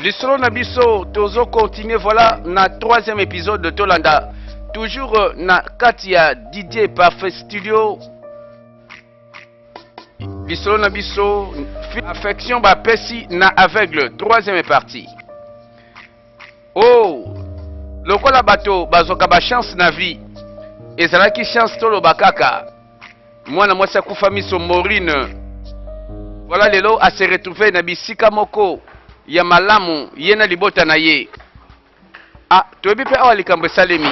Lisolo na biso tozo continuer, voilà, na troisième épisode de Tolanda, toujours na kati ya Didier Parfait Studio. Lisolo na biso, affection bapesi na aveugle, troisième partie. Oh, lokola bato bazwaka ba chance na vie, ezalaki chance toloba kaka mwana mwasi akufa miso Maureen, voilà, lelo ase retrouve na bisika moko ya malamu, ye na libota na ye. Ah, toyebi mpe awa likambo esalemi,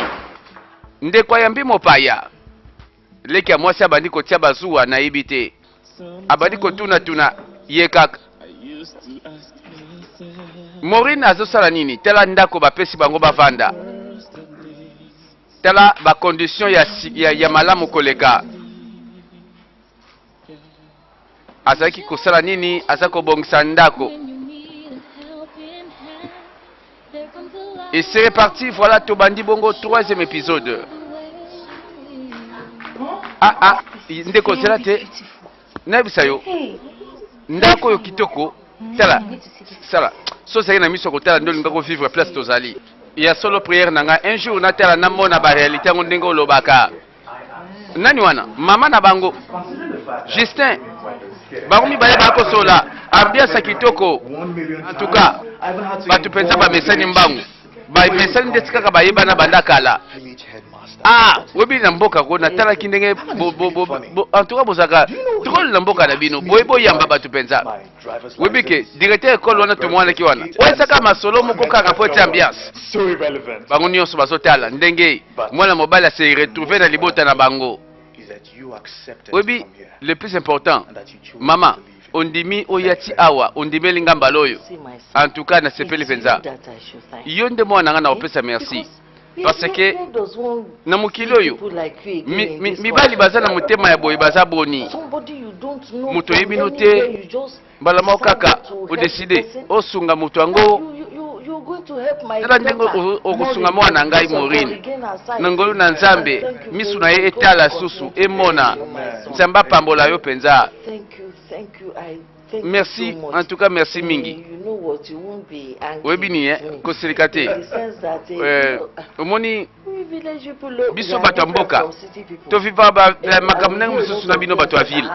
ndeko ayambi mopaya, leki ya mwasi abandi kotia bazuwa, nayebi te, abandi kotunatuna ye kaka Maureen azosala nini. Tala ndako bapesi bango bavanda, tala bacondition ya malamu koleka. Azalaki kosala nini? Aza kobongisa ndako et c'est reparti. Voilà, tobandi bongo troisième épisode. Ah ah, ndeko, zela te, nayebisa yo, ndako oyo kitoko. Tala, sala so ozalaki na miso ya kotala nde olinga kovivre place tozali. Ya solo, prière na ngai, un jour natala, namona baréalité yango ndenge olobaka. Nani wana? Mama na bango, Justin, bango mibale bakosola, ambiance ya kitoko. En tout cas, bato mpenza bamesani mbangu, bamesani ndeti kaka bayebana banda kala. Ah, oyebi, na mboka ko natalaki ndenge en tout cas bozalaka drôle na mboka na bino boye, boyamba bato mpenza. Oyebi ke directeur école wana tomwanaki wana, oyesaka masolo moko kaka po etia ambiance. Bango nyonso bazotala ndenge mwana mobali ase retrouve na libota na bango. Oyebi, le plus important, mama, ondimi oya ti awa, ondimeli nga mbala oyo. En tout cas, nasepeli mpenza. Yo nde mwana na nga na kopesa merci, parce que na mokili oyo mibali baza na motema ya boye baza boni? Moto oyebi no te, mbala moko kaka odécider osunga moto yango. Tala ndenge okosunga mwana na ngai Maureen. Na ngolu na Nzambe, misu na ye etala susu, emona. Nzambe apambola yo mpenza. Merci, en tout cas merci mingi. Oyebi nini, koseleka te. Omoni, biso bato ya mboka toviva makambo ndenge mosusu na bino bato ya ville.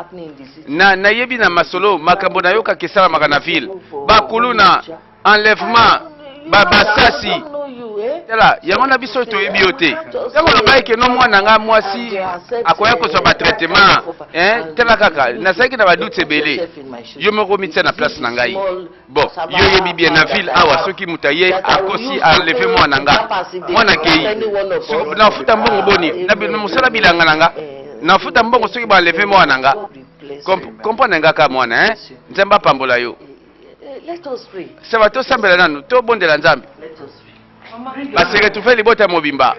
Na nayebi na masolo, makambo nayokaka esalamaka na ville, bakuluna, enlèvement, basasi. Tala yango, na biso toyebi yo te. Ntango olobaki ke no mwana nga mwasi akoya kozwa batraitement, tala kaka, nazalaki na badoutes ebele. Yo moko mitia na place na ngai. Bon, yo oyebi bien, na ville awa, soki moto aye akosi enlever mwana nga, mwana akei, nafuta mbongo boni na mosala bilanga na nga? Nafuta mbongo soki baenlever mwana nga? Comprendre nga ka mwana, hein? Nzambe apambola yo. Seba, tosambela nanu, tobondela Nzambe. Base retrouve libota mobimba.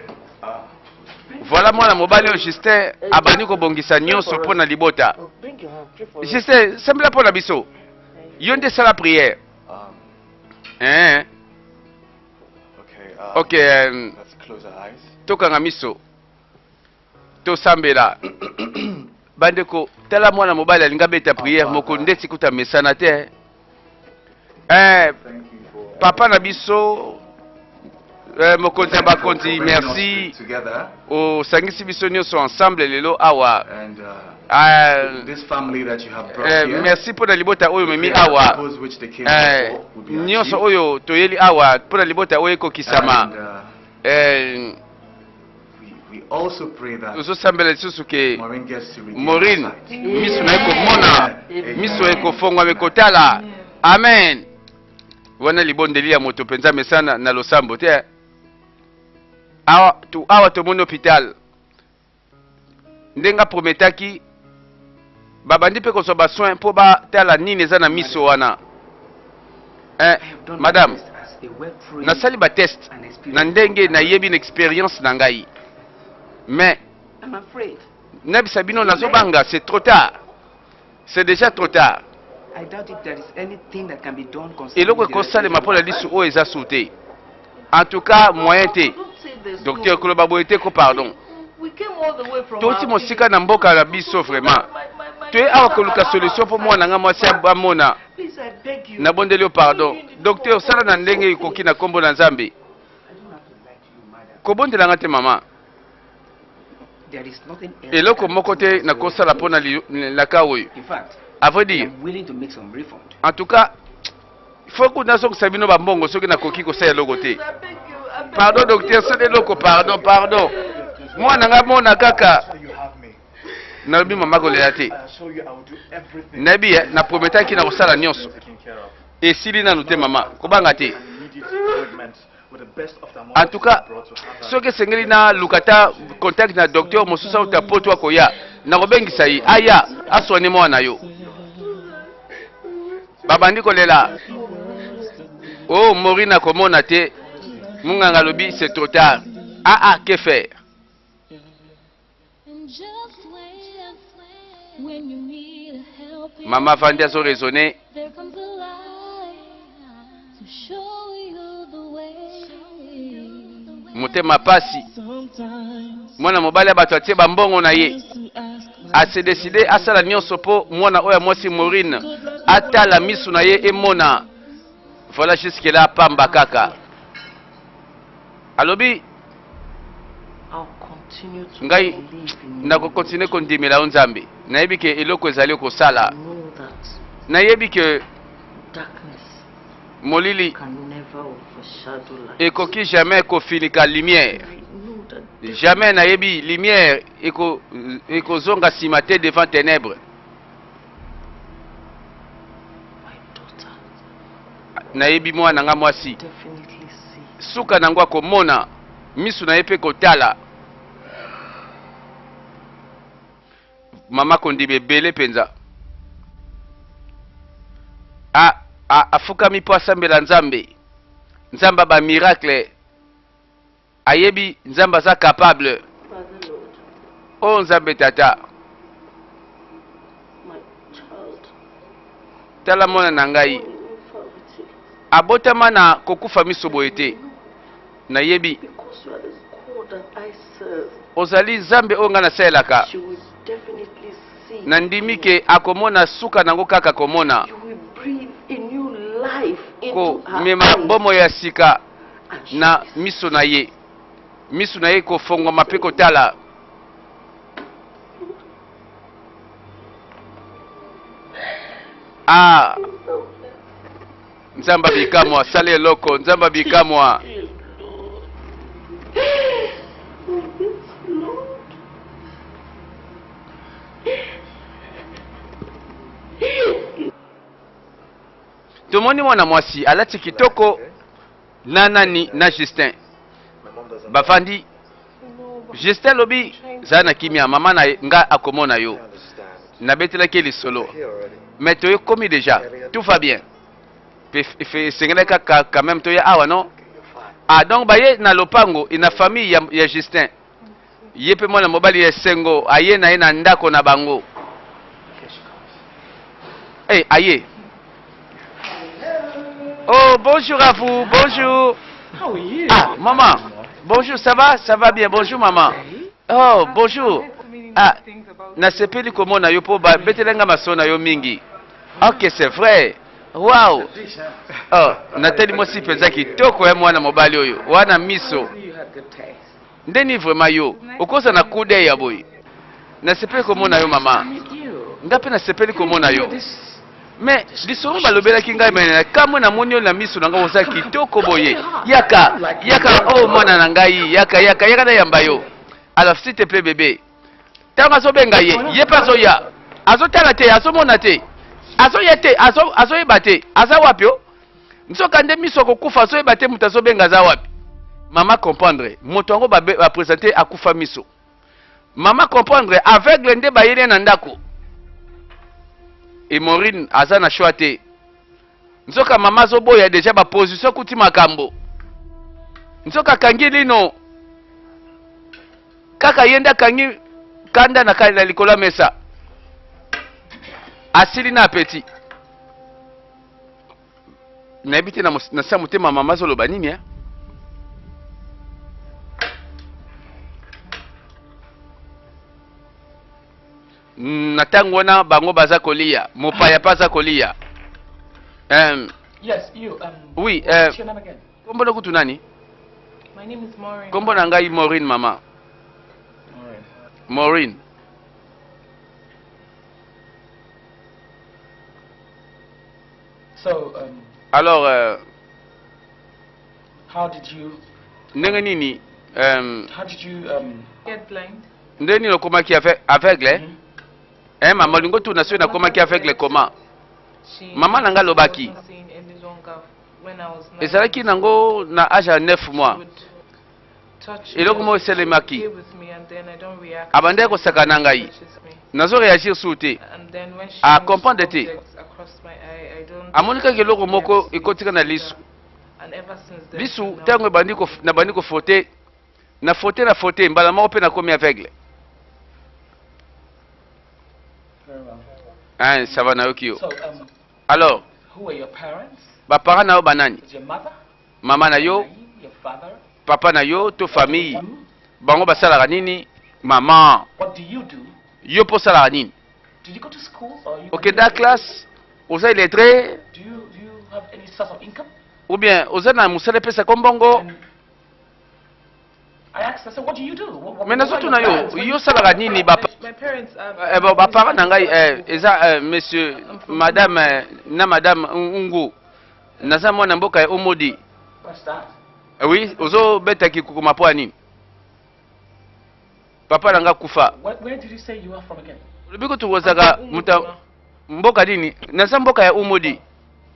Voilà, mwana mobali oyo Justin abandi kobongisa nyonso mpo na libota. Justin, sambela mpo na biso. Yo nde sala prière, hein? Ok, tokanga miso, tosambela. Bandeko, tala mwana mobali alingi abeta prière moko ndeti kuta mesana te. Papa na biso, mokonzi ya bakonzi, merci, osangisi biso nyonso ensemble lelo awa. Merci mpo na libota oyo omemi awa. Nyonso oyo toyeli awa mpo na libota oyo ekokisama. Tozosambela lisusu ke Maureen miso na ye komona, miso ekofongwama, ekotala. Amen. Wana libondeli ya moto mpenza mesana na losambo te. Awa, awa tomoni hôpital ndenge aprometaki, babandi mpe kozwa basoin mpo batala nini eza na miso wana. Madame, nasali batest na ndenge nayebi na expérience na ngai, mais nayebisa bino, nazobanga, c'est trop tard, c'est déjà trop tard. Eloko ekosalema mpo na lisu oyo eza su te. En tout cas, moyen te. Docteur, koloba boye te ko, pardon. Touti mosika na mboka na biso, vraiment toye awa koluka solution mpo mwana nga mwasi amona. Nabondeli yo, pardon. Docteur, sala na ndenge ekoki na nkombo na Nzambe. Kobondela nga te mama. Eloko moko te nakosala mpo na laka oyo. À vrai dire, en tout cas, faut que nazongisa bino bambongo soki nakoki kosala eloko te. Pardon docteur, sala eloko, pardon, pardon. Mwana nga mona kaka. Nalobi mama kolela te. Nayebi eh, na prometaki na kosala nyonso. Esili nanu te mama, kobanga te. En tout cas, soki esengeli naluka ata contact na docteur mosusu auta poto akoya, nakobengisa ye aya aswane mwana yo. Babandi kolela. Oh, Maureen akomona te. Munganga alobi c'est trop tard. Ah ah, que faire? Mama avandi azo raisonner. Motema pasi. Mwana mobali ya bato atie bambongo na ye. Ase decide asala nyonso mpo mwana oyo ya mwasi Maureen atala misu na ye emona. Voilà jusque là pamba kaka. Alobi ngai nakokontinue kondimela yo Nzambe. Nayebi ke eloko ezali okosala. Nayebi ke molili ekoki jamais kofinika lumière. Jamais nayebi lumière ekozonga nsima te devant ténèbres. Nayebi mwana nga mwasi suka nango akomona misu na ye mpe kotala mama kondima ebele mpenza. A, a, afukami mpo asambela Nzambe. Nzambe ba miracle ayebi Nzambe aza capable. Oh Nzambe tata, tala mwana na ngai abotama na kokufa miso boye te. Nayebi ozali Nzambe oyo ngai nasalelaka. Nandimi ke akomona suka nango kaka komona komema bomoi ya sika na miso na ye, miso na ye kofongwama mpe kotala. Ah, Nzambe abikamwa, sala eloko, Nzambe abikamwa. Tomoni mwana mwasi alati kitoko na nani na Justin bafandi. Justin alobi zala na kimia, mama na nga akomona yo. Nabetelaki ye lisolo mais toyekomi deja, tout va bien. Esengelaki kaka quand même toya awa non? Ah donc baye na lopango na famille ya Justin. Ye mpe mwana mobali ya esengo aye na ye na ndako na bango. Hey, aye. Oh, bonjour à vous, bonjour. How are you? Ah, maman. Bonjour, ça va? Ça va bien. Bonjour, maman. Oh, bonjour. Ah, nasepeli komona yo mpo babetela nga masolo na yo mingi. Ok, c'est vrai. Wow. Oh, natali mwasi mpenza kitoko ya mwana mobali oyo. Wana miso. Ndeni vraiment yo okoza na coup d'oeil ya boye. Nasepeli komona yo mama. Nga pe nasepeli komona yo. Mais lisolo balobelaki ngai me na kamwe namoni yo na miso na ngai oza kitoko boye. Yaka, yaka oh mwana na ngai, yaka yaka yaka nayamba yo. Alors s'il te plaît bébé. Tango azobenga ye, ye pe azoya. Azotala te, azomona te. Azoya te, azo azoyeba te. Aza wapi oh? Nzoka nde miso akokufa azoyeba te moto azobenga aza wapi. Mama comprendre moto yango ba, ba presente akufa miso. Mama comprendre aveugle nde bayeli ye na ndako. Et Maureen aza na choix te. Nzoka mama azoboya deja ba position akuti makambo. Nzoka akangi lino kaka ye nde akangi kanda na, na likolo ya mesa. Asili na apeti. Nayebi te na se ya motema mama azoloba nini eh? Na ntango wana bango baza kolia, mopaya mpe aza kolia. Yes, you. Oui, What's your name again? Kombo na kutu nani? My name is Maureen. Kombo na ngai Maureen mama. Maureen. Maureen. So, Alors, how did you, ndenge nini how did you, Get blind. ndenge nini okomaki aveugle? Mhm. Eh, mama olingo tuna soki nakomaki aveugle comment? She Mama na ngai alobaki. wasn't seeing any longer when I was 9. Ezalaki nango na age ya 9 mois. Would touch me Eloko moko or esalemaki. play with me and then I don't react. Abandaki kosaka na ngai. Touches me. Nazo réagir su te. And then when she A moves comprendre te. objects across my eye, I don't Amoni kaka eloko moko react ekotika na lisu. And ever since then, Lisu now, ntango ebandi nabandi kofote, na fote na fote mbala moko mpe nakomi aveugle. Very well. Hein, ça va nayoki yo. So, Alors, who are your parents? baparent na yo banani? Is your mother? Mama na yo, Your father? papa na yo to famille. You? Bango basalaka nini? Mama, What do you do? yo mpo osalaka nini? Did you go to school or you? Okenda classe, oza illettré Do you have any source of income? ou bien oza na mosala epesaka mbongo? And I asked her, so what do you do? What, Me what are your nazotuna yo, plans? When yo you- osalaka nini bapa My parents are Eh, bon, baparent na ngai eza monsieur madame na madame Ungu. Naza mwana mboka ya Omodi. What's that? Oui, ozobeta kikukuma po ya nini? Papa na nga kufa. Where did you say you are from again? Olobi kutu kozaka muta mboka nini? Naza mboka ya Umodi.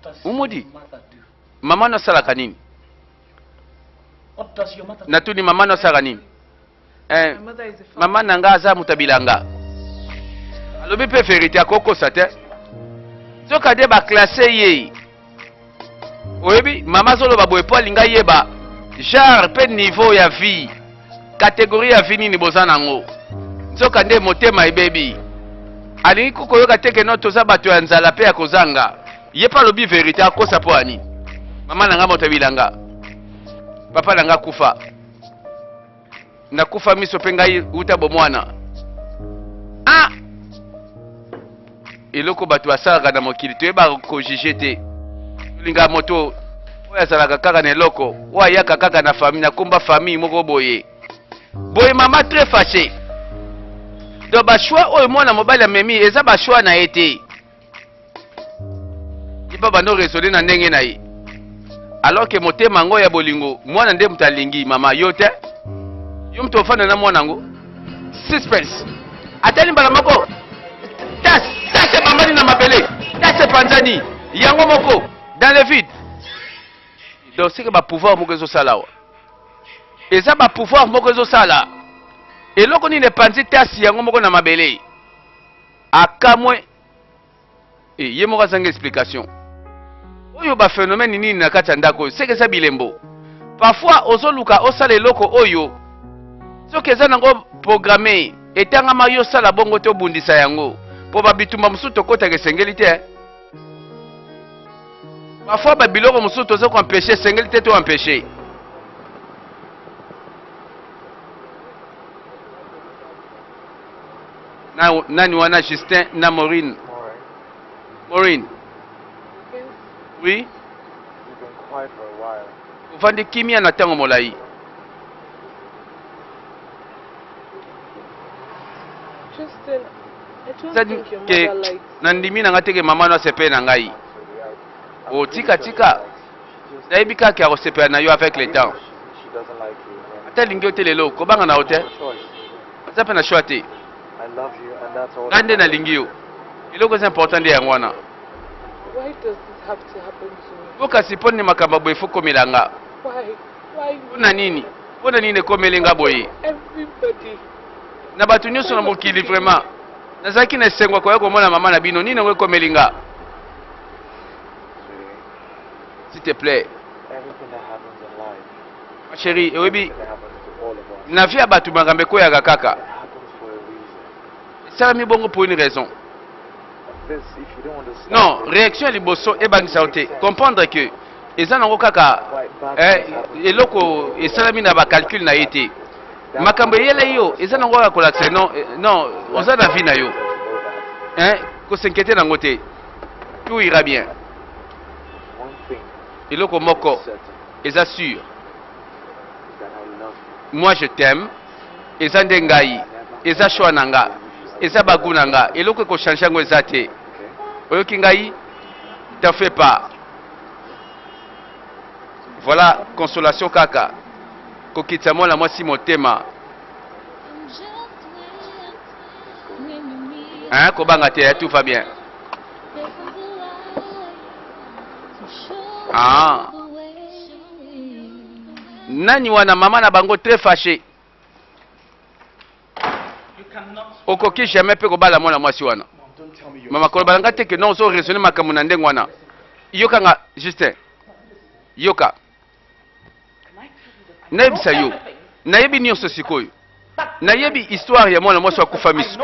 What does Umodi. your mother do? Mama no asalaka nini? What does your mother do? Natuni mama no asalaka nini? My mother is a farmer. Mama na nga aza moto ya bilanga. Alobi mpe verité akokosa te. Soki ade baklasse ye. Oyebi mama azoloba boye po alinga yeba genre pe niveau ya vie, catégorie ya vie nini boza nango. Nzoka nde motema ebebi. Alingi kokoyoka te ke no toza bato ya nzala pe ya kozanga. Ye pe alobi verité akosa po ya nini? Mama na nga moto ya bilanga. Papa na nga kufa. Nakufa miso pe ngai uta bomwana. Ah! Eloko bato basalaka na mokili toyebaka kojuge te. Tolinga moto oyo azalaka kaka na eloko, oyo ayaka kaka na famille, na komba famille moko boye. Boye mama très fâché. Donc ba choix oyo mwana mobali amemi eza ba choix na ye te. Ye pa bando raisonner na ndenge na ye. Alors que motema ngo ya bolingo, mwana nde moto alingi mama yo te. Yo moto ofanda na mwana ngo. Suspense. Atali mbala moko. Tas, tas ebambani na mabele. Tas epanzani. Yango moko dans le vide. Donc c'est que ba pouvoir moko ezosala awa. Eza ba pouvoir moko ezosala. Eloko nini epanzi tas yango moko na mabele. Akamwe. Eh, ye moko azangi explication. Oyo ba phénomène nini na kati ya ndako oyo? C'est que eza bilembo. Parfois ozoluka osala eloko oyo soki eza nango programmé, etangama yo sala bongo te obundisa yango. Po ba bitumba mosusu tokotaka esengeli te. Parfois ba biloko mosusu toza ko empêcher, esengeli te to empêcher. Na, nani wana Justin na Maureen? Maureen. Oui. Ovandi kimia na tango molai. Justin, I don't Sadi think your ke mother likes na ndimi na nga te ke mama no asepele na ngai. O tika tika. Nayebi kaka ya kosepela na yo avec le temps. Ata alingi yo te lelo, kobanga na yo te. Aza pe na choix te. Ngai nde nalingi yo. Eloko eza important nde yango wana. Why does this have to happen to me? Yo kasi mpo nini makambo ya boye fo komela nga? Why? Why Mpo na nini? Mpo na nini ekomeli nga boye? Everybody. Na bato nyonso na mokili vraiment. Nazalaki na esengo koya komona mama na bino, nini yango ekomeli nga? S'il te plaît. Ma chérie, oyebi na vie ya bato makambo ekweyaka kaka. Esalami bongo pour une raison. Non, réaction ya liboso ebangisa yo te. Comprendre que eza nango kaka, eloko esalami na ba calcul na ye te. Makambo eyela yo eza nango kaka kolakisa non, non, oza na vie na yo. Hein, ko s'inquiéter nango te. Tout ira bien. Eloko moko eza sur, moi je t'aime, eza nde ngai, eza choix na nga, eza ba gout na nga, eloko eko changer yango eza te. Oyoki ngai? T'en fais pas. Voilà consolation kaka kokitisa mwana mwasi motema. Hein, kobanga te, tout va bien. Ah. Nani wana mama na bango très fâché. Okoki jamais pe kobala mwana mwasi wana. Mama koloba na nga te que non ozo raisonner makambo na ndenge wana. Yoka nga Justin. Yoka. Nayebisa yo. Nayebi nyonso sikoyo. Nayebi histoire ya mwana mwasi akufa miso.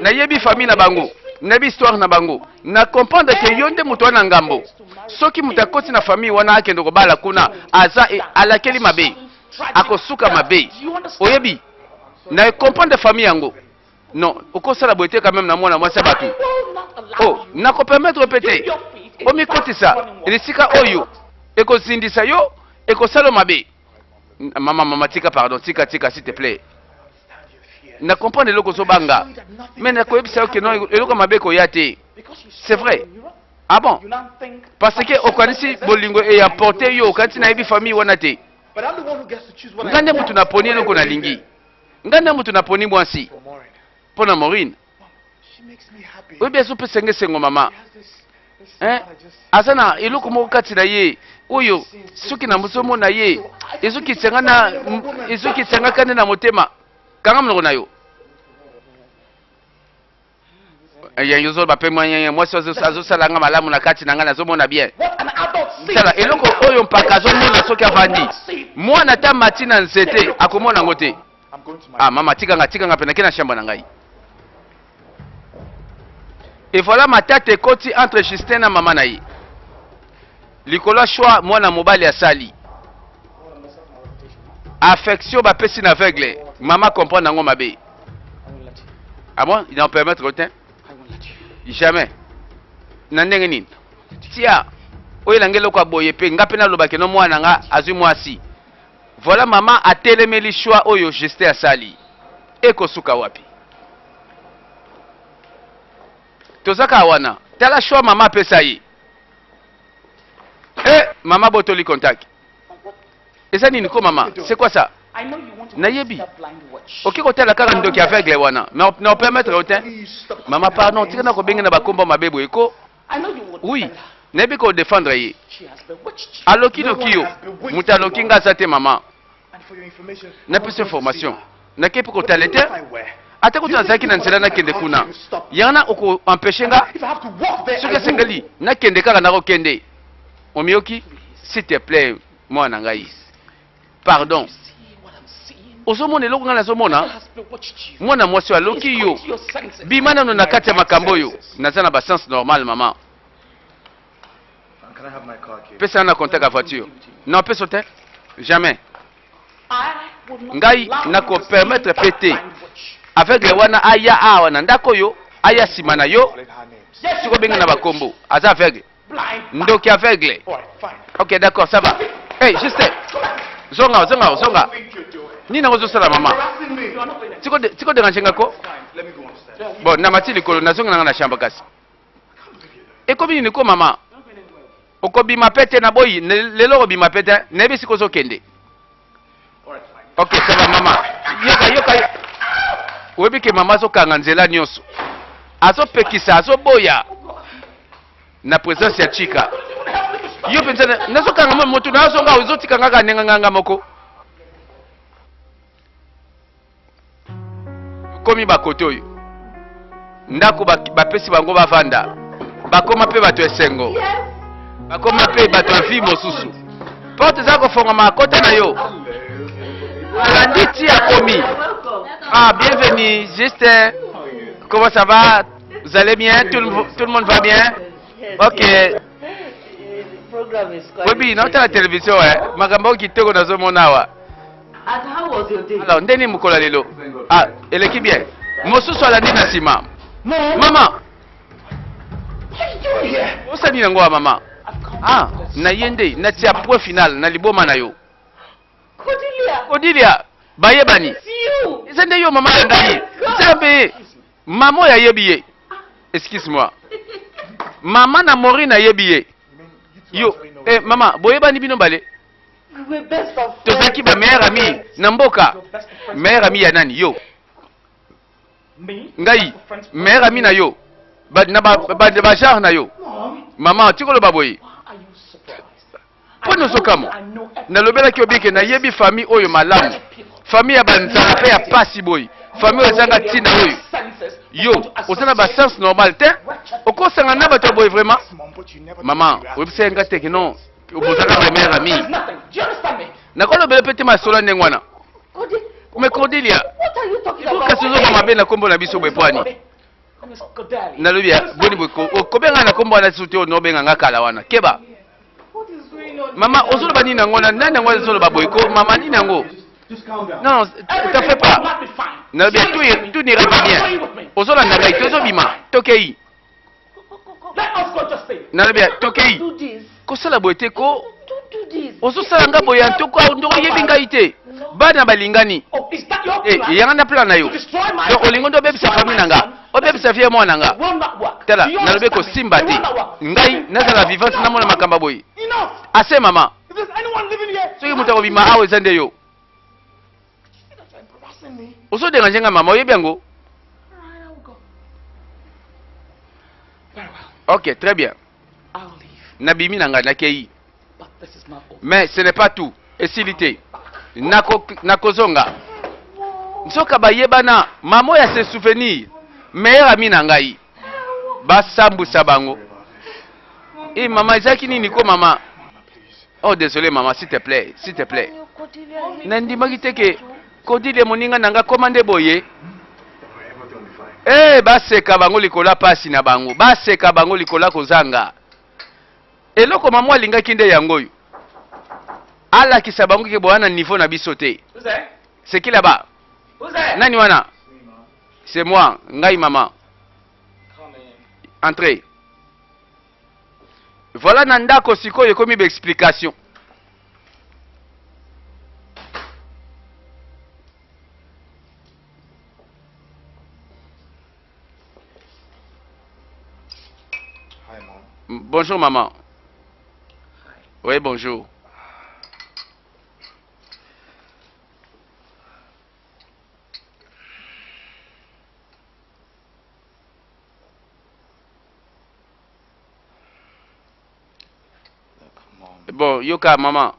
Nayebi famille na bango. Nayebi histoire na bango. Na comprendre que yo nde moto wana ngambo. Soki moto akoti na famille wana akende kobala kuna aza e, alakeli mabe. Akosuka mabe. Oyebi? Na comprendre famille yango. Non, okosala boye te quand même na mwana mwasi ya bato. Oh, nakopermettre mpe te omikotisa esika oyo ekozindisa yo, ekosala mabe. Mama, mama, tika pardon, tika, tika, s'il te plaît. Na comprendre eloko ozobanga, mais nakoyebisa yo que non, eloko mabe ekoya te. C'est vrai. Ah bon? Parce que okanisi bolingo eyemporte yo, okanisi nayebi famille wana te. Nga nde moto naponi eloko nalingi. Nga nde moto naponi mwasi mpo na Maureen. Oyebi azopesa nga esengo mama. Hein? Aza na eloko moko kati na ye oyo soki na mozomona ye ezokitisa nga na ezokitisa nga kande na motema. Kanga monoko na yo. Yango ozoloba mpe mwasi azosala nga malamu na kati na nga nazomona bien. Tala eloko oyo mpaka azomona soki avandi mwana ata mati na nzete akomona yango te. Ah mama tika nga tika nga mpe nake na chambre na ngai. Et voilà matata ekoti entre Justin na mama na ye. Likolo ya choix mwana mobali asali. Affection bapesi na aveugle, mama comprendre yango mabe. Ah bon? Il n'en permettre te? Jamais. Na ndenge nini? Tia oyela nge eloko ya boye mpe nga mpe naloba keno mwana nga azwi mwasi. Voilà mama atelemeli choix oyo Justin asali. Ekosuka wapi? Toza kaka wana. Tala choix mama apesa ye. Eh, mama botoli contact. Eza nini ko mama? C'est quoi ça? Nayebi. Oki kotala kaka ndoki aveugle wana. Mais na permettre yo te. Mama pardon, tika na kobenga na bakombo mabe boye ko. Oui. Nayebi ko défendre ye. Aloki noki yo. Moto aloki nga aza te mama. Napesi information. Nakei mpe kotala te. Ata kutu nazalaki na nzela nakende kuna. Yango na oko empêcher nga. Soki esengeli nakende kaka nakokende. Omiyoki? S'il te plaît, mwana na ngai. Pardon. Ozomona eloko ngai nazomona? Mwana mwasi oyo aloki yo. Bima nano na kati ya makambo oyo. Naza na ba sens normal, mama. Pesa na contact ya voiture. Non, pesa te. Jamais. Ngai nako permettre pe te. Aveugle wana aya awa na ndako oyo, aya nsima na yo. Siko benga na bakombo. Aza aveugle. Ndoki aveugle. Ok, d'accord, ça va. Hey, Justin. Zonga, zonga, zonga. Nini yango ozosala mama? Tiko tiko déranger nga ko? Bon, na mati likolo, nazongi nanga na chambre kasi. Ekomi nini ko mama? Okobima pe te na boyi, lelo okobima pe te, nayebi siko ozokende. Ok, ça va mama. Yoka, yoka. Oyebi ke mama azokanga nzela nyonso. Azopekisa, azoboya. Na présence ya Chika. Yo penza nazokanga mwa moto nazonga ozotika nga kaka ndenge nga nga moko. Komi bakote oyo. Ndako bapesi bango bavanda. Bakoma pe bato esengo. Bakoma pe bato ya vie mosusu. Porte eza kofongama kota na yo. Alandi ti akomi. Ah, bienvenue, Justin. Comment ça va? Vous allez bien? Tout le monde va bien? Ok. Oyebi, naotala télévision, eh. Makambo oyo kitoko nazomona awa. Alors, ndeni mokolo ya lelo? Ah, eleki bien. Mosusu alandi na nsima. Mama! Osali yango wa mama? Ah, na ye nde natia point final na liboma na yo. Cordelia! Odilia, bayebani. It's you! Eza nde yo mama na ngai. Nzambe, mama oyo ayebi ye. Excuse moi. Mama na Maureen ayebi ye. Yo, eh, mama, boyebani bino bale. We were best of friends. Tozalaki ba meilleur ami na mboka. Meilleur ami ya nani yo? Me? Ngai, meilleur ami na yo. Ba, na ba, ba, ba, ba genre na yo. Mama, tikoloba boye. Why are you surprised? Mpo nozokamwa. Nalobelaki yo bike nayebi famille oyo malamu. Famille ya banzala mpe ya pasi boye. Famille oyo ezanga ntina oyo. Yo, oza na ba sens normal te? Okosanga na bato ya boye vraiment? Mom, but you never Mama, told me you asked oyebisaki nga te ke non, bozalaka ba meilleur ami. There's nothing. Do you understand me? Nakolobela mpe te masolo ya ndenge wana. Cordelia, Mais Cordelia, what are you talking about? kasi ozoba mabe na kombo na biso boye po ani? Miss Cordelia. Nalobi ya boni boye ko- okobenga na kombo wana susu te oyo obenga nga kala wana. Keba. What is going on? Mama, ozoloba nini yango wana? Nani yango azoloba boye ko? Mama nini yango? Just calm down. Non, t'en fais pas. Everything will not be fine. Nalobi ya tout tout n'ira pas bien. Ozolanda ngai tozobima. Tokei. Let us go, Justin. Nalobi ya tokei. Do this. Kosala boye te ko Don't do this. ozosala nga boye antoko ndoko oyebi ngai te. Bana balingani. Oh, is that your Eh, plan? yanga na plan na yo. To destroy my Donc olingo nde obebisa destroy famille my na nga. son? Obebisa vie ya mwana na nga. It will not work. Tala, Do you nalobi understand me? kosimba It te. will not work. Ngai nazala vivante namona makambo ya boye. Enough! Ase mama. If there's anyone living here, Soki moto akobima awa eza nde yo. you're embarrassing me. Ozoderange nga mama, oyebi yango? All right, I will go. Very well. Ok, très bien. I'll leave. Nabimi na ngai nakei. But this is not over. Mais ce n'est pas tout. Esili te. Nako nakozonga. Nzoka bayebana, mama oyo se souvenir. Meilleur ami na ngai. Basambusa bango. Eh mama ezalaki nini ko mama? Oh désolé mama, s'il te plaît, s'il te plaît. Nandimaki te ke Kodile moninga na nga koma nde boye. Everything will be fine. Eh baseka bango likolo ya pasi na bango. Baseka bango likolo ya kozanga. Eloko mama alingaki nde yango oyo. Alakisa bango ke boya na niveau na biso te. Who's there? C'est qui là-bas? Who's there? Nani wana? C'est moi, ngai mama. Come in. Entrez. Voilà na ndako sikoyo ekomi ba explication. Hi, Mom. Bonjour maman. Oui, bonjour. Look, Mom. Bon, yoka maman,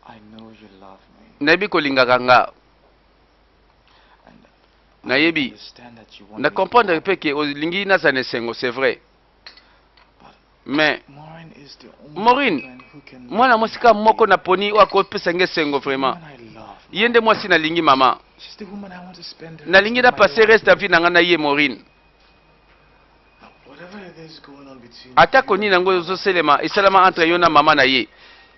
I know you love me. nayebi kolingaka nga. And I Nayebi. understand that you want Na me to comprendre be pe ke olingi nazala na esengo, c'est vrai. But Mais Maureen is the only Maureen, friend who can make mwana me mwasi ka happy. moko na poni oyo akopesa nga esengo The vraiment. woman I love. Ye nde mwasi nalingi mama. She's the woman I want to spend the rest Nalingi of na my passer life reste ya with. vie na nga na ye Maureen. Whatever it is going on between Atako you nini and yango her, ezoselema esalama entre yo na mama na ye.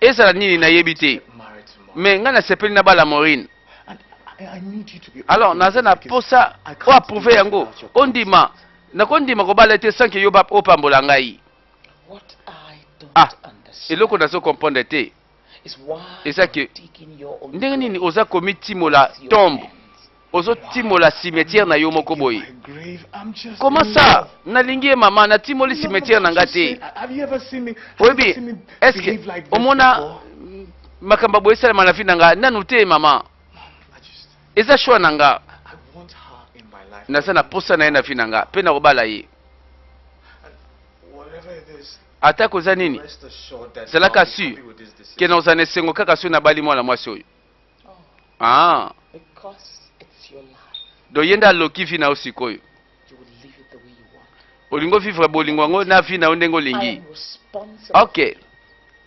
Ezala nini nayebi te. get married tomorrow. Mais nga nasepeli na bala Maureen. And I need you to be Alors okay naza with na it because posa I oyo can't do approuve this yango. without your Ondima. consent. Nakondima kobala te sans que yo opambola ngai. What I don't Ah, understand eloko nazo comprendre te. is why Eza you're ke digging your own ndenge nini grave oza komitimola with your tombe, hands. ozotimola cimetière na yo moko Digging boye. my grave, I'm just Comment in ça? love. Nalingi ye mama, natimoli Mom, cimetière na have nga you te. have you ever seen me? Have you ever Oyebi, seen me est-ce que behave like this omona before? makambo boye esalema na vie na nga nanu te mama. Mom, I just, Eza choix na nga. I want her in my life. Naza na posa na ye na vie na nga mpe nakobala ye. And whatever it is, Ata koza nini? rest assured that Zalaka I'll be sûr happy with this ke decision. nakozala na esengo kaka soki nabali mwana mwasi oyo. Oh, Ah, because it's your life. donc ye nde aloki vie na yo sikoyo. You will live it the way you want. Olingi ovivre bolingo yango na vie na yo ndenge I olingi. am responsible. Ok.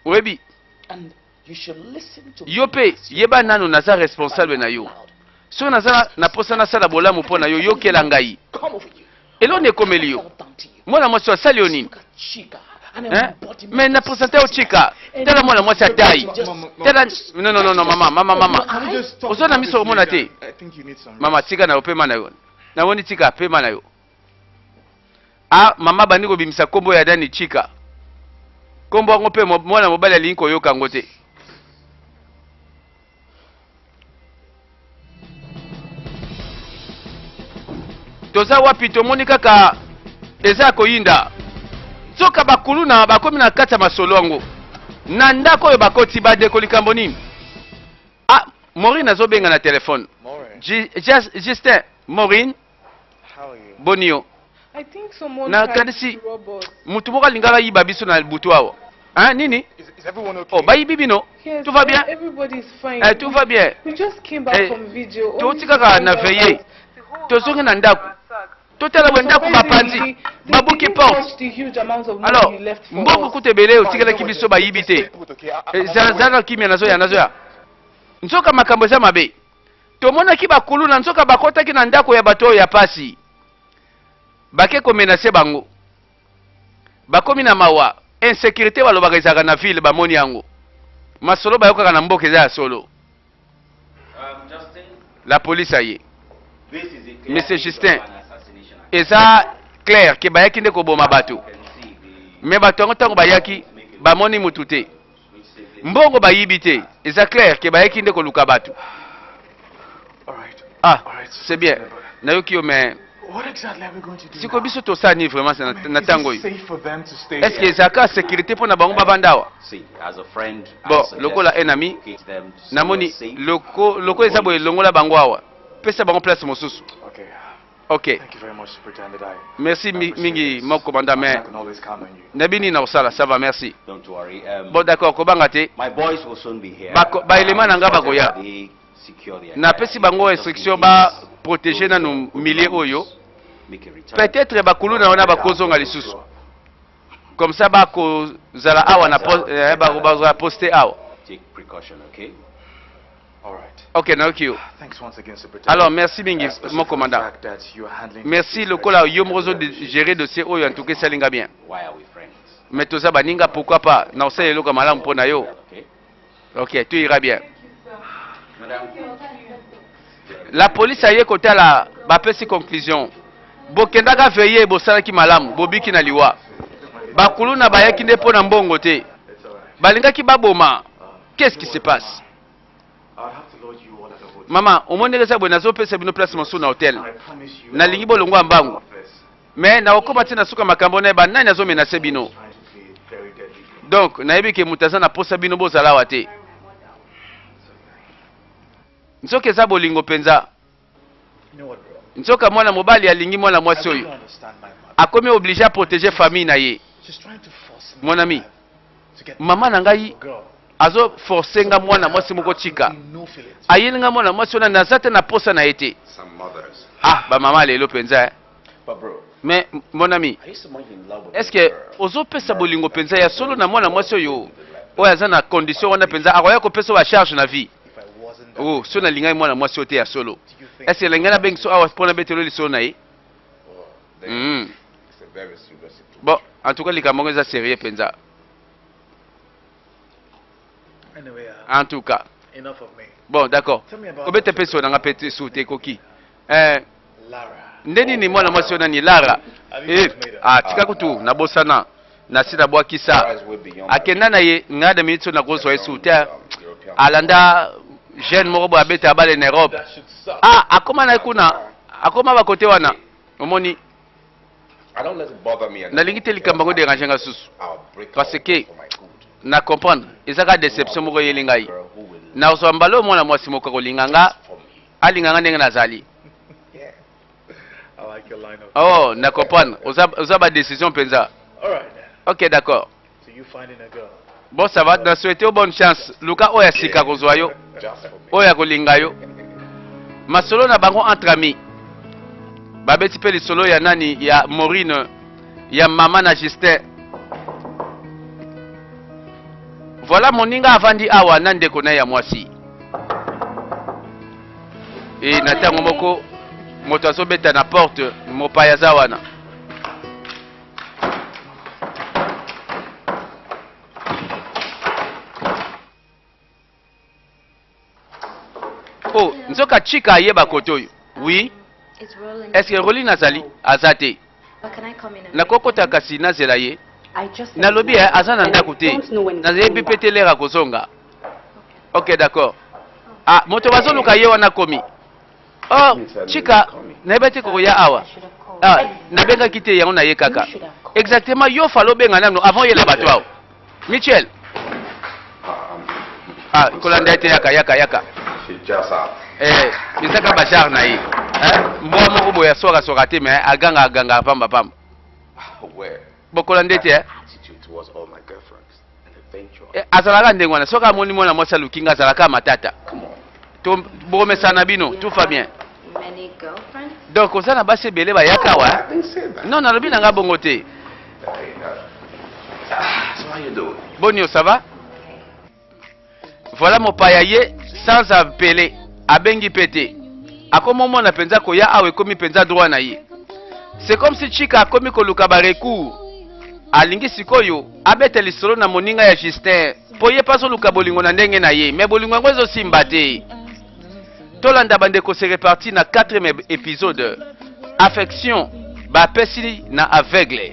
Oyebi, And you should listen to yo me mpe as your yeba nanu naza crying responsable out na yo. loud. Soki naza na posa nasala bolamu mpo na yo, yokela ngai. Come over you. Eloni ekomeli yo. Fell down to you. Mwana mwasi oyo asali yo nini? Look at Chika. And Hein? embodiment Mais na of présente yo Chika. And Tala mwana mwasi atai. Just- Tala non non non non mama mama mama. Can we just talk Ozo na about miso this omona later? te. I think you need some Mama rest. tika na yo pema na yo. Namoni tika pema na yo. Ah mama bandi kobimisa kombo ya Dani Chika. Nkombo yango mpe mwana mobali alingi koyoka yango te. Toza wapi? Tomoni kaka eza ya koyinda. Nzoka bakuluna bakomi na kati ya masolo yango na ndako oyo bakoti. Bandeko, likambo nini? Ah, Maureen azobenga na telefone. Justin, Maureen, boni yo? Nakanisi motu moko alingaka yiba biso na butu awa. Hein, nini? Oh, bayibi bino? Tout va bien? Eh, tout va bien. Eh, touti kaka na veille, tozongi na ndako, totala boye ndako bapanzi, babuki porte. Alors mbongo kutu ebele otikelaki biso bayibi te. Zala kimia, nazoya, nazoya. Nzoka makambo eza mabe. Tomonaki bakuluna, nzoka bakotaki na ndako ya bato oyo ya pasi, bake komenacer bango. Bakomi na mawa. Insécurité balobaka ezalaka na ville, bamoni yango. Masolo bayokaka na mboka eza ya solo. La police aye. Monsieur Justin, eza clair ke bayaki nde koboma bato, mais bato yango ntango bayaki bamoni mutu te, mbongo bayibi te. Eza clair ke bayaki nde koluka bato. Ah, c'est bien, nayoki yo, mais siko biso tosala nini vraiment na ntango oyo? Est ce que ezalaka sécurité mpo na bango bavanda awa? Bon, lokola un ami, namoni loko loko eza boye, longola bango awa, pesa bango place mosusu. Ok, merci mingi, mon commandant, mais nayebi nini na kosala. Ça va, merci. Bon, d'accord, kobanga te, baelema na nga bakoya. Napesi bango instruction baprotéger nanu milieu oyo. Peut-être bakuluna wana bakozonga lisusu, comme ça bakozala awa na bazala poste awa. Ok, nayoki yo. Alors merci mingi, mon commandant, merci lokola yo moko ozogérer dossier oyo. En tout cas esalinga bien, mais toza baninga, pourquoi pas na osala eloko ya malamu mpo na yo. Ok, tout ira bien. La police aye kotala, bapesi conclusion: bokendaka veillée, bosalaki malamu, bobiki na liwa. Bakuluna bayaki nde mpo na mbongo te, balingaki baboma. Qu'est-ce qui se passe, mama? Omoni ndenge eza boye, nazopesa bino place mosusu na hotel. Nalingi bolongwa mbangu, mais nakokóma ti na suka makambo na ye. Banani azomenacer bino? Donc nayebi ke moto aza na posa bino bozala awa te. Nzoka eza bolingo mpenza. Nzoka mwana mobali alingi mwana mwasi oyo, akomi obligé aprotéger famille na ye. Mon ami, mama na ngai azoforcer nga mwana mwasi moko tika. Ayeli nga mwana mwasi wana, naza te na posa na ye te. Ah, bamama lelo mpenza. Mais mon ami, est ce que ozopesa bolingo mpenza ya solo na mwana mwasi oyo, oyo aza na condition wana mpenza akoya kopesa bacharge na vie? Oh, so nalingai mwana mwasi oyo te ya solo, est ce que nalingai nabengi so awa mpo nabetelo lisolo na ye? Bon, en tout cas likambo yango eza sérieux mpenza. En tout cas, bon, d'accord, kobeta mpe so nanga mpe su te ekoki. Nde nini mwana mwasi oyo nani Lara? Eh, ah, tika kutu nabosana, nasi nabwakisa, akenda na ye. Ngai na miniti oyo nakozwa ye su te. Alanda jeune moko boye abeta bale na Europe. Ah, akoma na ye kuna, akoma bakote wana. Omoni, nalingi te likambo yango dérange nga susu, parce que na comprendre eza kaka déception moko eyeli ngai. Nazwa mbala oyo mwana mwasi moko akolinga nga, alinga nga ndenge nazali. Oh, na comprendre, oza, oza badécision mpenza. Ok, d'accord. Bon, ça va, na souhaite yo bonne chance. Luka oyo ya sika kozwa yo, oyo ya kolinga yo. Masolo na bango entre amis, babeti mpe lisolo ya nani, ya Maurine, ya mama na Justin. Voilà, moninga avandi awa na ndeko na ye ya mwasi. E na ntango moko moto azobeta na porte, mopaya aza wana. Oh, nzoka Chika ayeba kote oyo. Oui, est ce que Roline azali? Aza te. Nakokota kasi nazela ye. Nalobi eh, aza na ndako te, nayebi mpe te lere akozonga. Ok, d'accord. Ah, moto bazoluka ye wana akomi. Oh, Chika, nayebi te kokoya awa. Ah, nabengaki te yango naye kaka. Exactement, yo falo obenga nano avant yela bato awa. Michel. Ah, kolanda ye te yaka yaka yaka. Eh, ezaka ba genre na ye. Eh, mbwa moko boye aswaka swaka te mais aganga aganga pamba pamba. Bokolanda ye te eh. Eh, azalaka ndenge wana soki amoni mwana mwasi aluki nga azalaka matata. To bokomesana na bino, tout va bien. Donc oza na basi ebele bayaka awa eh? Non, nalobi na nga bongo te. Boni yo, ça va? Voilà mopaya ye sans appeler, abengi pe te. Akomomona penza koya awa ekomi penza droit na ye. C'est comme si Chika akomi koluka ba recours. Alingi sikoyo abeta lisolo na moninga ya Justin po ye pe azoluka bolingo na ndenge na ye, mais bolingo yango ezosimba te. Tolanda bandeko c'est reparti na quatrième episode. Affection bapesi na aveugle.